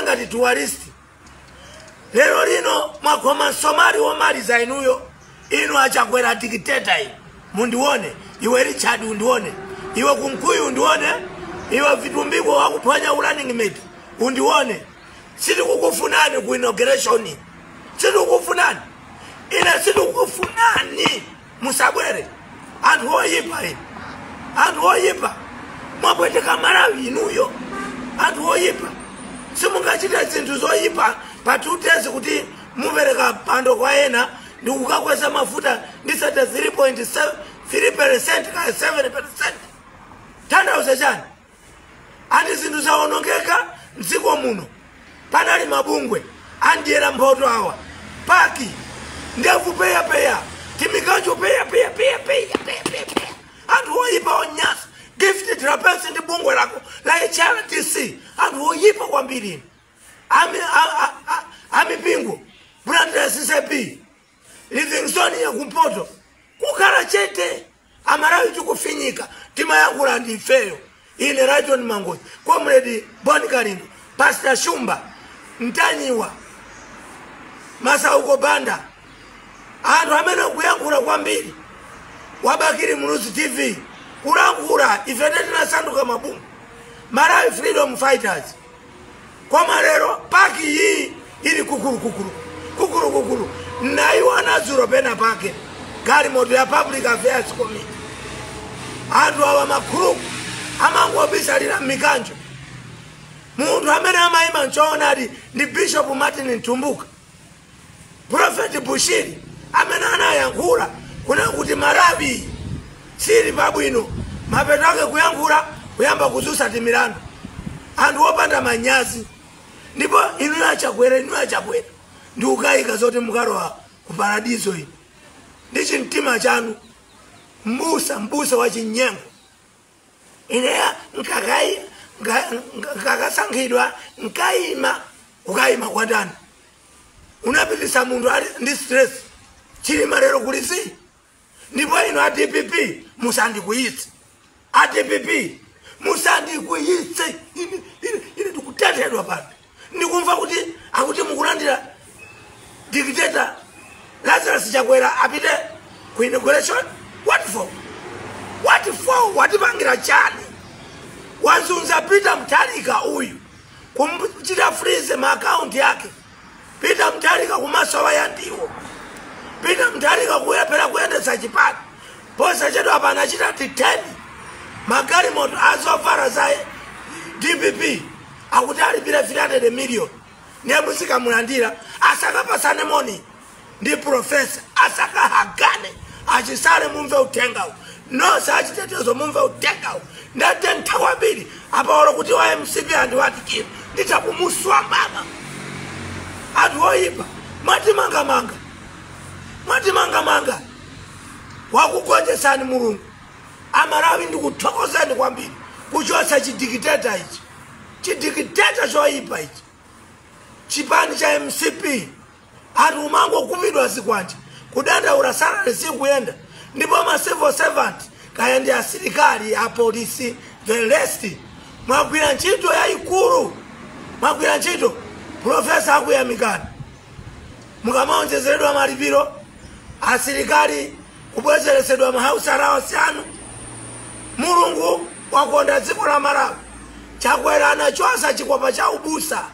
Kukhala ngati tourist. Lero lino mwakhoma msomali womaliza inuyo. Inu achakwera dictator inu. Mundione, iwe Richard undione, iwe Kunkuyu undione, iwe Vitumbiko wakuphwanya running mate undione. Sitikukufunani ku inauguration. Sitikukufunani. Ine sitikukufunani. Musabwere. Anthu oyipa inu. Anthu oyipa. Mwapweteka Malawi inuyo. Anthu oyipa. Simungachite zinthu zoyipa pa 2 days kuti mupereka pando kwa ena ndi kukakweza mafuta ndi 33.3% ka 7%. Tanthauza chani? Ati zinthu zawonongeka mdziko muno. Panali mabungwe andiyera mphoto awa paki ndevu peyapeya timikanjo peya peya peya peya peya peya peya. Anthu oyipa onyasa. Gift Trapence ndi bungwe lako la HRDC. Anthu oyipa kwambiri. Amipingo Blantyre CCP Livingstone ya kumpoto kukhala chete. Amalawi tikufinyika timayankhula ndi ifeyo. Ine Rajon Mangochi, Comrade Boni Kalindo, Pastor Shumba Mtanyiwa, Masauko Banda, anthu amene kuyankhula kwambiri wabakiri Muluzi TV kulankhula ife tinasanduka mabungu Malawi Freedom Fighters. Koma lero paki iyi ili kukulu kukulu kukulu kukulu naiwana dzulo pena pake galimoto ya Public Affairs Committee. Anthu awa makhuluku amangobisalira m'mikanjo. Munthu amene amayima nchoonadi ndi Bishop Martin Ntumbuka, Prophet Bushiri amene anayankhula kuna kuti Malawi sili pabwino. Mapeto ake kuyankhula kuyamba kuzusa timilandu. Anthu opanda manyazi. Ndipo inu achakwera, inu achakwera ndi ukayika zoti mukalowa ku paradiso iyi ndi chimtima chanu. Mbusa, mbusa wa chinyengo. Ineya nkakasankhidwa nkayima. Ukayima kwatani? Unapitisa munthu ali ndi stress. Chilima lero kuli si. Ndipo inu a DPP musandikuyitse. A DPP musandikuyitse. Ine ndikutetedwa pano. Ndikumva kuti akuti mukulandira dictator Lazarus Chakwera apite ku inauguration. What for? What for? Watipangira chani? Wazunza Peter Mutharika uyu kumchita freeze ma account yake. Peter Mutharika kumasowa ya ndiwo. Peter Mutharika kuyapera kuyendetsa chipani. Posa chedu apa anachita 10 magalimoto azofara za DPP akuti alipira 300 million. Ndiye musikamulandira asakapasane moni ndi professor asakahagane achisale mumve uthengawu nonse achitetezo mumve uthengawu. Ndatentha kwambiri apaolo kuti wa MCP andiwatikira nditakumuswa mama. Anthu oyipa mwatimangamanga, mwatimangamanga. Wakugonjesani Mulungu. Amalawi ndikuthokozeni kwambiri kuchotsa chidikiteta ichi, chidikiteta choyipa ichi, chipani cha MCP. Anthu umangokupidwa zikwanje kudandaula salary sikuyenda. Ndipo ma civil servant kaya ndi asilikali apolisi the rest mwagwira ntchito yayikulu, mwagwira ntchito. Profesa akuyamikani mukamaonjezeredwa malipiro, asilikali kubwezeresedwa ma house allowance anu. Mulungu wakonda dziko la Malawi. Chakwera anachosa chikwapa cha ubusa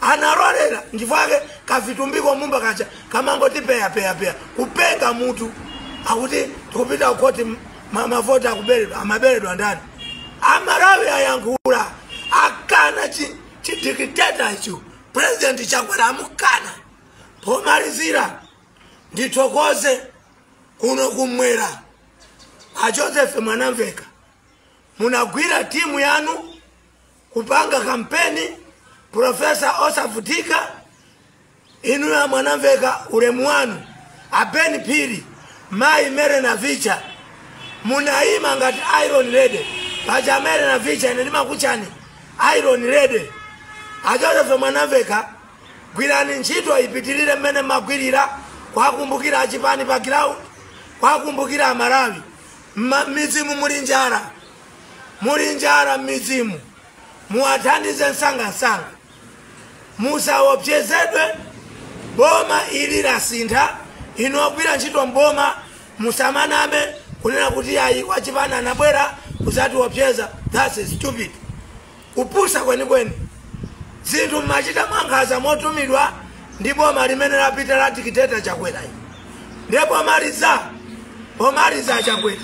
analolera ndifake kavitumbiko mumba kacha kamangoti peya peya peya kupenga mutu akuti tikupita kukoti mavoti akuberedwa amaberedwa ndani. Amalawi ayankhula akana chidikiteta icho President Chakwera amukana. Pomalizira ndithokoze kuno kumwera a Joseph Mwanamveka, munagwira timu yanu kupanga kampeni. Profesa osavutika inu ya Mwanamveka ulemu wanu. Abeni Piri, Mai Mere na Vicha munaima ngati Iron Lady. Paja Mere na Vicha ine ndimakuchani Iron Lady. A Joseph Mwanamveka gwirani ntchito ipitirire mmene magwirira kwakumbukira achipani pa ground, kwakumbukira Amalawi. Mizimu muli njala, muli njala mizimu, muwathandize msangamsanga. Musaopsezedwe, boma ili lasintha. Inu ogwira ntchito mboma, musamaname kunena kuti ayi, wachipani anabwera kuzatiopseza. That's stupid, kupusa kwenikweni. Zinthu mmachita mwankhanza motumidwa ndi boma limene lapita la dictator Chakwera. Ndiye pomaliza, Chakwera,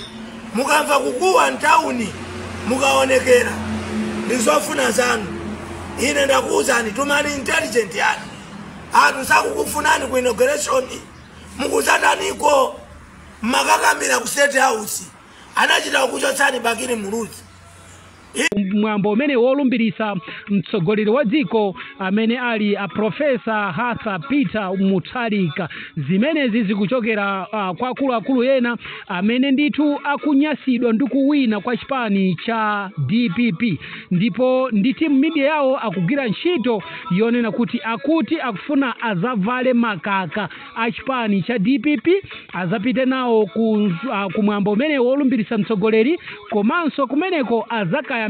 mukamva kukuwa mtawuni, mukaonekera ndi zofuna zanu. Ine ndakuwuzani, tumani intelligent yanu. Anthu sakukufunani ku inauguration. Mukuzataniko? Makakamira ku State House, anachita kukuchotsani Bakili Muluzi. Mwambo umene wolumbirisa mtsogoleri wa dziko amene ali a Profesa Arthur Peter Mutharika. Zimenezi zikuchokera kwa akuluakulu ena amene ndithu akunyasidwa ndi kuwina kwa chipani cha DPP, ndipo ndi team media yawo akugwira ntchito yonena kuti akuti akufuna azavale makaka a chipani cha DPP, azapite nawo ku mwambo umene wolumbirisa mtsogoleri, komanso kumeneko azakayambiseko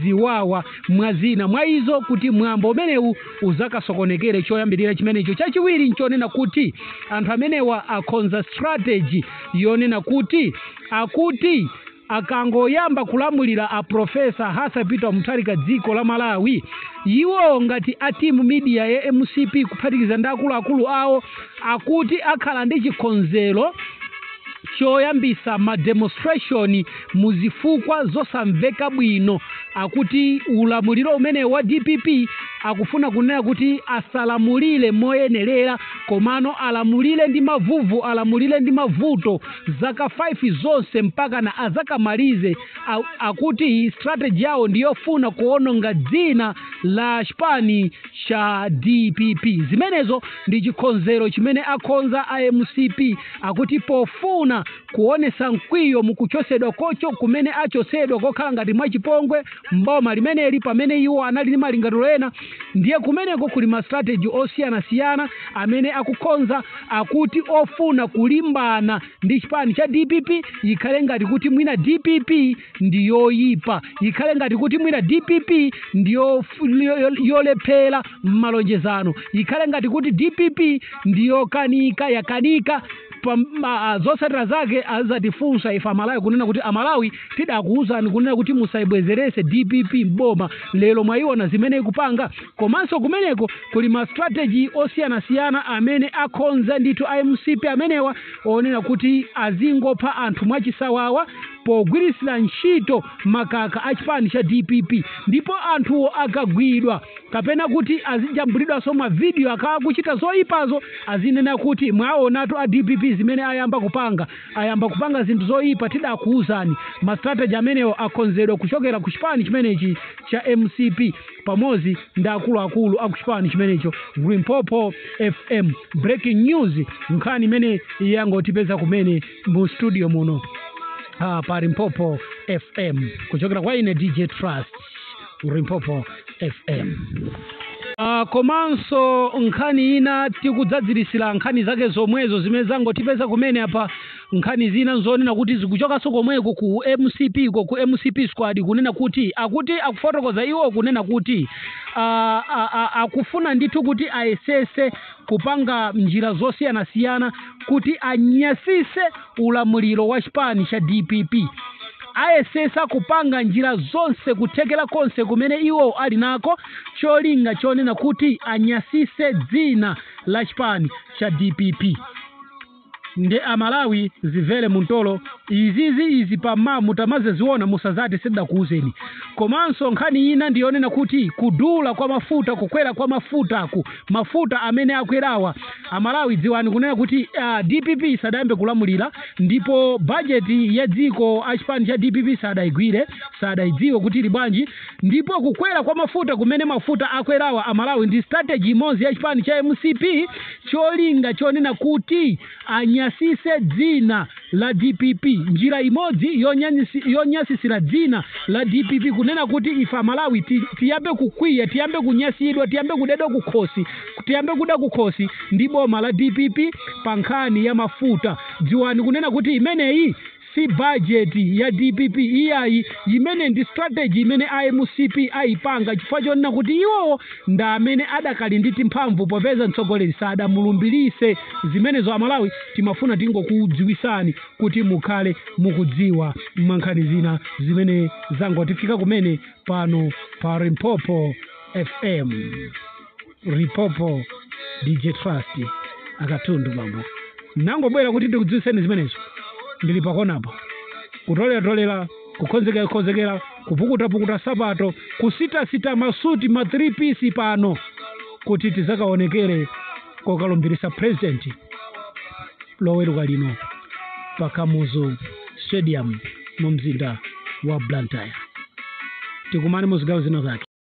ziwawa mwazina mwa izo, kuti mwambo umenewu uzakasokonekere. Choyambirira chimenecho. Chachiwiri nchonena kuti anthu amenewa akonza strategy yonena kuti akuti akangoyamba kulamulira a Profesa Arthur Peter Mutharika dziko la Malawi, iwo ngati a team media ya MCP kuphatikiza ndi akuluakulu awo akuti akhala ndi chikonzero choyambisa ma demonstration muzifukwa zosamveka bwino. Akuti ulamuliro umene wa DPP akufuna kunena kuti asalamulire moyenerera, komano alamulire ndi mavuvu, alamulire ndi mavuto zaka 5 zonse mpaka na azakamalize. Akuti strategy yawo ndiyofuna kuononga dzina la chipani cha DPP. Zimenezo ndi chikonzero chimene akonza a MCP, akuti pofuna kuonesa mkwiyo mukuchosedwa kocho kumene achosedwa kokhala ngati mwachipongwe mboma limeneli, pamene iwo anali ndi malingaliro ena. Ndiye kumeneko kuli ma strategy osiyanasiyana amene akukonza, akuti ofuna kulimbana ndi chipani cha DPP, ikhale ngati kuti mwina DPP ndi yoyipa, ikhale ngati kuti mwina DPP ndi yolephera m'malonjezano, ikhale ngati kuti DPP ndiyokanika, yakanika. Zotsatira zake azatifunsa ife Amalawi kunena kuti Amalawi tidakuwuzani kunena kuti musayibwezerese DPP mboma, lero mwayiona zimene ikupanga. Komanso kumeneko kuli ma strategy osiyanasiyana amene akonza ndithu MCP amenewa, onena kuti azingopha anthu mwachisawawa pogwirisira ntchito makaka a chipani cha DPP, ndipo anthuwo akagwidwa kapena kuti azijambulidwanso mavidiyo akakuchita zoyipazo, azinena kuti mwaonatu a DPP zimene ayamba kupanga, ayamba kupanga zinthu zoyipa, tidakuwuzani. Ma strategy amenewo akonzedwa kuchokera ku chipani chimenechi cha MCP pamodzi ndi akuluakulu aku chipani chimenecho. Limpopo FM, breaking news, nkhani imene yangotipeza kumene mu studio muno pa Limpopo FM, kuchokera kwa ine DJ Trust, Limpopo FM. Komanso nkhani ina tikudzadzirisira nkhani zake zomwezo zimene zangotipeza kumene apa. Nkhani zina nzonena kuti zikuchokanso komweko ku MCP ko, ku MCP squad, kunena kuti akuti akufotokoza iwo kunena kuti akufuna ndithu kuti ayesese kupanga njira zosiyanasiyana kuti anyasise ulamuliro wa chipani cha DPP. Ayesesa kupanga njira zonse, kuthekera konse kumene iwo ali nako, cholinga chonena kuti anyasise dzina la chipani cha DPP. Nde Amalawi, zimvere muntolo izizi, izi pama mutamazeziona musazati sidakuuzeni. Komanso nkhani ina ndiyonena kuti kudula kwa mafuta, kukwera kwa mafutaku, mafuta amene akwerawa, Amalawi dziwani kunena kuti DPP sadayambe kulamulira, ndipo bajeti ya dziko achipani cha DPP sadayigwire, sadayidziwe kuti ili bwanji. Ndipo kukwera kwa mafuta kumene mafuta akwerawa, Amalawi, ndi strategy imodzi ya chipani cha MCP, cholinga chonena kuti anyasise dzina la DPP. Njira imodzi yonyasisira dzina la DPP, kunena kuti ife Amalawi tiyambe kukwiya, tiyambe kunyasidwa, tiyambe kudedwa kukhosi, tiyambe kuda kukhosi ndi boma la DPP pa nkhani ya mafuta. Dziwani kunena kuti imeneyi Si bajeti ya DPP iyayi, imene ndi strategy imene iMCP ayipanga, chifukwa chonena kuti iwowo ndi amene adakali ndi timphamvu, popeza mtsogoleri sadamulumbirise. Zimenezo Amalawi timafuna tingokudziwisani kuti mukhale mukudziwa mwankhani zina zimene zangotifika kumene pano pa Limpopo FM. Limpopo DJ Trust akatundu bambo nangobwera kuti ndikudziwiseni zimenezo. Ndili pakonapo kutoleratolera, kukonzekera kukonzekera, kupukutapukuta sapato, kusitasita masuti ma 3 piece pano kuti tizakaonekere kokalumbirisa president Loweruka lino pa Kamuzu Stadium mu mzinda wa Blantyre. Tikumane mu zigawo zina zake.